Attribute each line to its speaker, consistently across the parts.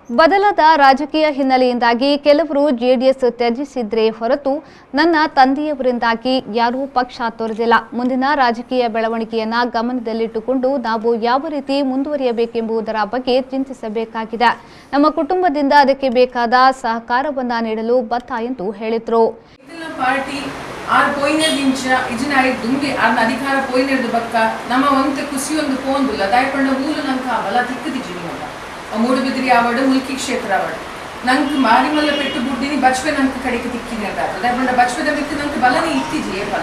Speaker 1: ಬದಲಾದ ರಾಜಕೀಯ ಹಿನ್ನೆಲೆಯಿಂದಾಗಿ ಕೆಲವರು ಜೆಡಿಎಸ್ ತ್ಯಜಿಸಿದ್ರೆ ಹೊರತು ನನ್ನ ತಂದೆಯವರಿಂದಾಗಿ ಯಾರೂ ಪಕ್ಷ ತೊರೆದಿಲ್ಲ. ಮುಂದಿನ ರಾಜಕೀಯ ಬೆಳವಣಿಗೆಯನ್ನ ಗಮನದಲ್ಲಿಟ್ಟುಕೊಂಡು ನಾವು ಯಾವ ರೀತಿ ಮುಂದುವರಿಯಬೇಕೆಂಬುದರ ಬಗ್ಗೆ ಚಿಂತಿಸಬೇಕಾಗಿದೆ. ನಮ್ಮ ಕುಟುಂಬದಿಂದ ಅದಕ್ಕೆ ಬೇಕಾದ ಸಹಕಾರವನ್ನ ನೀಡಲು ಬದ್ಧ ಎಂದು ಹೇಳಿದರು.
Speaker 2: ಪಾರ್ಟಿ ಆರ್ ಪೋಯಿನೆದಿಂಚ ಇಜನಾಯಿ ದುಂಬಿ ಆರ್ನ ಅಧಿಕಾರ ಪೋಯಿನೆರ್ದು ಬಕ್ಕ ನಮ್ಮ ಒಂತೆ ಖುಷಿಯೊಂದು ಪೋಂದುಲ್ಲ ದಾಯಪಂಡ ಊಲು ನಂಕ ಬಲ ತಿಕ್ಕದಿಜ್ಜಿ ನಿಮಗ ಮೂಡುಬಿದಿರಿ ಆವಡು ಮುಲ್ಕಿ ಕ್ಷೇತ್ರ ಆವಡು ನಂಗೆ ಮಾರಿಮಲ್ಲ ಪೆಟ್ಟು ಬುಡ್ಡಿನಿ ಬಚ್ವೆ ನಂಗೆ ಕಡೆಗೆ ತಿಕ್ಕಿನಿರ್ದಾತ ದಾಯಪಂಡ ಬಚ್ವೆದ ಮಿತ್ತು ನಂಗೆ ಬಲನೇ ಇತ್ತಿಜಿ ಏಪಲ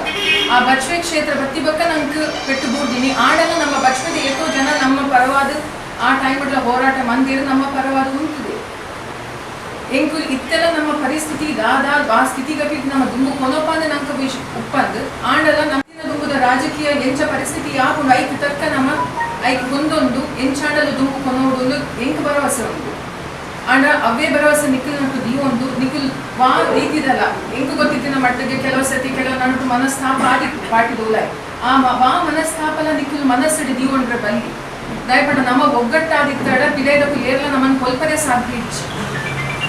Speaker 2: ಆ ಬಚ್ವೆ ಕ್ಷೇತ್ರ ಬತ್ತಿ ಬಕ್ಕ ನಂಗೆ ಪೆಟ್ಟು ಬುಡ್ಡಿನಿ ಆಡಲ್ಲ ನಮ್ಮ ಬಚ್ವೆದ ಏತೋ ಜನ ನಮ್ಮ ಪರವಾದ ಆ ಟೈಮ್ ಹೋರಾಟ ಮಂದಿರ ನಮ್ಮ ಪರವಾದ ಉಂಟಿದೆ. ಎಂಕುಲ್ ಇತ್ತೆಲ್ಲ ನಮ್ಮ ಪರಿಸ್ಥಿತಿ ದಾದಾ ಆ ಸ್ಥಿತಿಗತಿ ನಮ್ಮ ದುಂಬು ಕೊನೊಪಾಂದ ನಂಕ ವಿಶ್ ಉಪ್ಪಂದು ಆಂಡಲ ನಮ್ಮ ದುಂಬುದ ರಾಜಕೀಯ ಎಂಚ ಪರಿಸ್ಥಿತಿ ಯಾಪುಂಡು ಐಕ್ ತಕ್ಕ ನಮ್ಮ ಐಕ್ ಒಂದೊಂದು ಎಂಚಾಂಡಲು ದುಂಬು ಕೊನೋಡು ಎಂಕ್ ಭರವಸೆ ಉಂಟು. ಆಂಡ ಅವೇ ಭರವಸೆ ನಿಖಿಲ್ ನಂಕು ದೀವೊಂದು ನಿಖಿಲ್ ವಾ ರೀತಿದಲ್ಲ ಎಂಕ್ ಗೊತ್ತಿತ್ತಿನ ಮಟ್ಟಿಗೆ ಕೆಲವು ಸತಿ ಕೆಲವು ನಡುಟು ಮನಸ್ತಾಪ ಆದಿತ್ತು ಪಾರ್ಟಿ ದೋಲಾಯ್ ಆ ವಾ ಮನಸ್ತಾಪಲ ನಿಖಿಲ್ ಮನಸ್ಸಿಡಿ ದೀವೊಂಡ್ರೆ ಬಲ್ಲಿ ದಯಪಡ ನಮ್ಮ ಒಗ್ಗಟ್ಟಾದಿತ್ತಡ ಪಿಲೇದಕ್ಕೂ ಏರ್ಲ ನಮ್ಮನ್ನು ಕೊಲ್ಪರೆ ಸಾಧ್ಯ ಇಚ್ಚು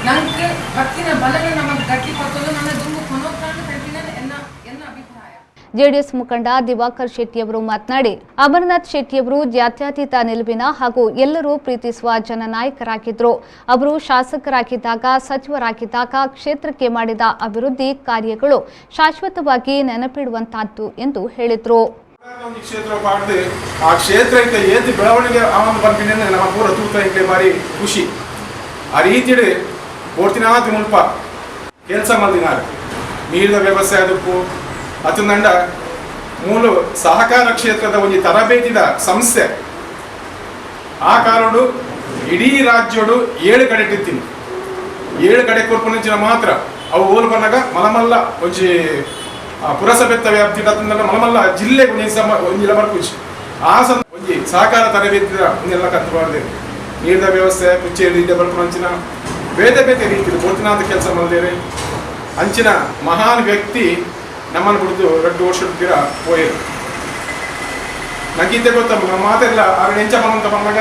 Speaker 2: ನಂಗೆ ಬಕ್ಕಿನ ಬಲನ ನಮಗೆ ಗಟ್ಟಿ ಪತ್ತಲು ನನ್ನ ದುಂಬು ಕೊನೋಕಾಂಡು ಕಟ್ಟಿನ ಎನ್ನ ಎನ್ನ ಅಭಿಪ್ರಾಯ.
Speaker 1: ಜೆಡಿಎಸ್ ಮುಖಂಡ ದಿವಾಕರ್ ಶೆಟ್ಟಿಯವರು ಮಾತನಾಡಿ, ಅಮರನಾಥ್ ಶೆಟ್ಟಿಯವರು ಜಾತ್ಯತೀತ ನಿಲುವಿನ ಹಾಗೂ ಎಲ್ಲರೂ ಪ್ರೀತಿಸುವ ಜನನಾಯಕರಾಗಿದ್ದರು. ಅವರು ಶಾಸಕರಾಗಿದ್ದಾಗ, ಸಚಿವರಾಗಿದ್ದಾಗ ಕ್ಷೇತ್ರಕ್ಕೆ ಮಾಡಿದ ಅಭಿವೃದ್ಧಿ ಕಾರ್ಯಗಳು ಶಾಶ್ವತವಾಗಿ ನೆನಪಿಡುವಂತಹದ್ದು ಎಂದು ಹೇಳಿದರು.
Speaker 3: ಕ್ಷೇತ್ರ ಆ ಕ್ಷೇತ್ರ ಬೆಳವಣಿಗೆ ನಮ್ಮ ಪೂರ ತೂತ ಬಾರಿ ಖುಷಿ. ಆ ರೀತಿ ಪೋರ್ತಿನಾಥ ಮುಲ್ಪ ಕೆಲಸ ಮಲ್ದಿನಾರು ನೀರಿನ ವ್ಯವಸ್ಥೆ ಅದಕ್ಕೂ ಅತಂದಂಡ ಮೂಲ ಸಹಕಾರ ಕ್ಷೇತ್ರದ ಒಂದು ತರಬೇತಿದ ಸಂಸ್ಥೆ ಆ ಕಾಲೋಡು ಇಡೀ ರಾಜ್ಯೋಡು 7 ಕಡೆ ಇಟ್ಟಿತ್ತೀನಿ. 7 ಕಡೆ ಕೊರ್ಪುನಂಚಿನ ಮಾತ್ರ ಅವು ಓಲು ಬನ್ನಾಗ ಮಲಮಲ್ಲ ಒಂಜಿ ಪುರಸಭೆತ್ತ ವ್ಯಾಪ್ತಿ ಅತಂದಂಡ ಮಲಮಲ್ಲ ಜಿಲ್ಲೆಗೆ ಒಂಜಿ ಸಮ ಒಂಜಿಲ ಬರ್ಪುಜಿ ಆ ಸಂ ಒಂಜಿ ಸಹಕಾರ ತರಬೇತಿದ ಒಂದೆಲ್ಲ ಕತ್ತು ನೀರಿನ ವ್ಯವಸ್ಥೆ ಕುಚ್ಚೇರಿ ಬರ್ಪುನಂಚಿನ ಬೇರೆ ಬೇರೆ ರೀತಿಯಲ್ಲಿ ಪೋರ್ತಿನಾಥ ಕೆಲಸ ಮಾಡಿದರೆ ಅಂಚಿನ ಮಹಾನ್ ವ್ಯಕ್ತಿ ನಮ್ಮನ್ನು ಬಿಡಿದು 2 ವರ್ಷದ ಪೋಯರು. ನಂಗೆ ಗೊತ್ತ ನಮ್ಮ ಮಾತೆಲ್ಲ ಅವ್ರ ಎಂಚ ಬಂತ ಬಂದಾಗ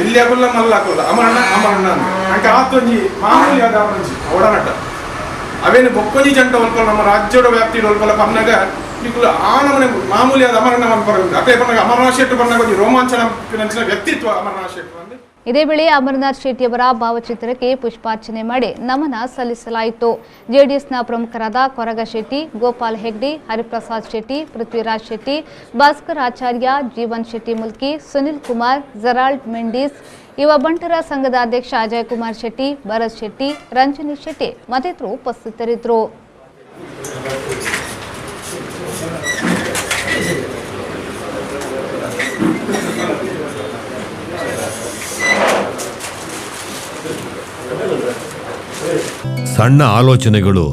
Speaker 3: ಎಲ್ಲಿ ಆಗುಲ್ಲ ಮಲ್ಲ ಹಾಕೋಲ್ಲ ಅಮರಣ್ಣ ಅಮರಣ್ಣ ಅಂತ ನಂಗೆ ಆತೊಂಜಿ ಮಾಮೂಲಿ ಆದ ಅಮರಂಜಿ ಒಡನಾಟ ಅವೇನು ಬೊಕ್ಕೊಂಜಿ ಜಂಟ ಒಲ್ಕೊಲ್ಲ ನಮ್ಮ ರಾಜ್ಯದ ವ್ಯಾಪ್ತಿ ಒಲ್ಕೊಲ್ಲ ಪನ್ನಾಗ ನಿಕುಲು ಆ ನಮನೆ ಮಾಮೂಲಿ ಆದ ಅಮರಣ್ಣ ಮನ್ಪರ ಅದೇ ಪನ್ನಾಗ ಅಮರನಾಥ್ ಶೆಟ್ಟಿ ಪನ್ನಾಗ ಒಂಜಿ ರೋಮಾಂಚನ ವ್ಯಕ್ತಿತ್ವ ಅಮರನಾಥ್ ಶೆಟ್ಟಿ.
Speaker 1: ಇದೇ ವೇಳೆ ಅಮರನಾಥ್ ಶೆಟ್ಟಿಯವರ ಭಾವಚಿತ್ರಕ್ಕೆ ಪುಷ್ಪಾರ್ಚನೆ ಮಾಡಿ ನಮನ ಸಲ್ಲಿಸಲಾಯಿತು. ಜೆಡಿಎಸ್ನ ಪ್ರಮುಖರಾದ ಕೊರಗ ಶೆಟ್ಟಿ, ಗೋಪಾಲ್ ಹೆಗ್ಡೆ, ಹರಿಪ್ರಸಾದ್ ಶೆಟ್ಟಿ, ಪೃಥ್ವಿರಾಜ್ ಶೆಟ್ಟಿ, ಭಾಸ್ಕರ್ ಆಚಾರ್ಯ, ಜೀವನ್ ಶೆಟ್ಟಿ ಮುಲ್ಕಿ, ಸುನಿಲ್ ಕುಮಾರ್, ಜೆರಾಲ್ಡ್ ಮೆಂಡಿಸ್, ಯುವ ಬಂಟರ ಸಂಘದ ಅಧ್ಯಕ್ಷ ಅಜಯ್ ಕುಮಾರ್ ಶೆಟ್ಟಿ, ಭರತ್ ಶೆಟ್ಟಿ, ರಂಜನಿ ಶೆಟ್ಟಿ ಮತ್ತಿತರರು ಉಪಸ್ಥಿತರಿದ್ದರು.
Speaker 4: ಸಣ್ಣ ಆಲೋಚನೆಗಳು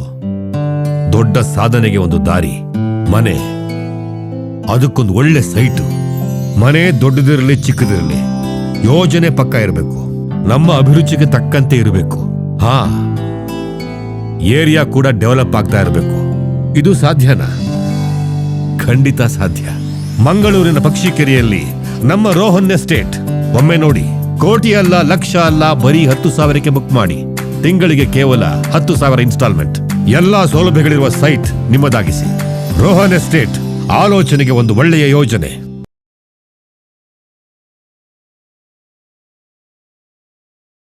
Speaker 4: ದೊಡ್ಡ ಸಾಧನೆಗೆ ಒಂದು ದಾರಿ. ಮನೆ, ಅದಕ್ಕೊಂದು ಒಳ್ಳೆ ಸೈಟು. ಮನೆ ದೊಡ್ಡದಿರಲಿ ಚಿಕ್ಕದಿರಲಿ, ಯೋಜನೆ ಪಕ್ಕ ಇರಬೇಕು, ನಮ್ಮ ಅಭಿರುಚಿಗೆ ತಕ್ಕಂತೆ ಇರಬೇಕು. ಹಾ, ಏರಿಯಾ ಕೂಡ ಡೆವಲಪ್ ಆಗ್ತಾ ಇರಬೇಕು. ಇದು ಸಾಧ್ಯನಾ? ಖಂಡಿತ ಸಾಧ್ಯ. ಮಂಗಳೂರಿನ ಪಕ್ಷಿಕೆರೆಯಲ್ಲಿ ನಮ್ಮ ರೋಹನ್ ಎಸ್ಟೇಟ್ ಒಮ್ಮೆ ನೋಡಿ. ಕೋಟಿ ಅಲ್ಲ, ಲಕ್ಷ ಅಲ್ಲ, ಬರೀ 10,000ಕ್ಕೆ ಬುಕ್ ಮಾಡಿ. ತಿಂಗಳಿಗೆ ಕೇವಲ 10,000 ಇನ್ಸ್ಟಾಲ್ಮೆಂಟ್. ಎಲ್ಲಾ ಸೌಲಭ್ಯಗಳಿರುವ ಸೈಟ್ ನಿಮ್ಮದಾಗಿಸಿ. ರೋಹನ್ ಎಸ್ಟೇಟ್, ಆಲೋಚನೆಗೆ ಒಂದು ಒಳ್ಳೆಯ ಯೋಜನೆ.